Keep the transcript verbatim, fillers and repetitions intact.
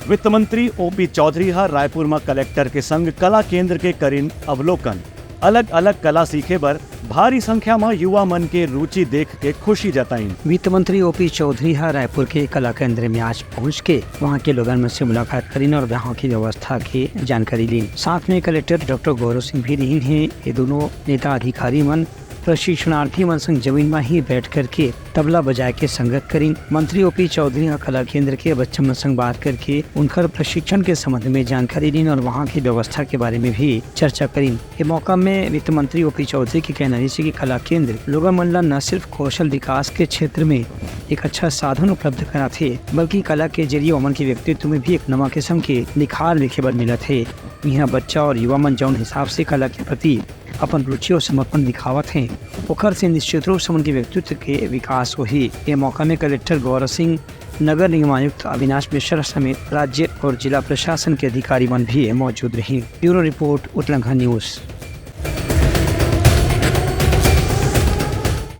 वित्त मंत्री ओपी चौधरी ह रायपुर म कलेक्टर के संग कला केंद्र के करिन अवलोकन। अलग-अलग कला सीखे बर भारी संख्या म युवा मन के रुचि देख के खुशी जताइन। वित्त मंत्री ओपी चौधरी ह रायपुर के कला केंद्र में आज पहुंच के वहां के लोगन मन से मुलाकात करिन और वहां की व्यवस्था की जानकारी लीन। साथ में कलेक्टर डॉक्टर गौरव सिंह भी रहिन हे। ये दोनों नेता अधिकारी मन प्रशिक्षणार्थी मन संग जमीन म ही बैठ करके तबला बजाए के संगत करिन। मंत्री ओपी चौधरी ह कला केंद्र के बच्चा मन संग बात करके उनकर प्रशिक्षण के संबंध में जानकारी लीन और वहां की व्यवस्था के बारे में भी चर्चा करिन। ये मौका में वित्त मंत्री ओपी चौधरी के कहना रहिस कि कला केंद्र लोगन मन ला न सिर्फ कौशल विकास के क्षेत्र में एक अच्छा साधन उपलब्ध कराथे, बल्कि कला के जरिए ओमन के व्यक्तित्व में भी एक नवा किस्म के निखार देखे बर मिलत हे। इहाँ बच्चा और युवा मन जौन हिसाब से कला के प्रति अपन रुचि और समर्पण दिखावत हें, ओकर से निश्चित रूप से उनके व्यक्तित्व के विकास होही। ये मौका में कलेक्टर गौरव सिंह, नगर निगम आयुक्त अविनाश मिश्रा समेत राज्य और जिला प्रशासन के अधिकारी मन भी मौजूद रही। Bureau report, Utlangha news.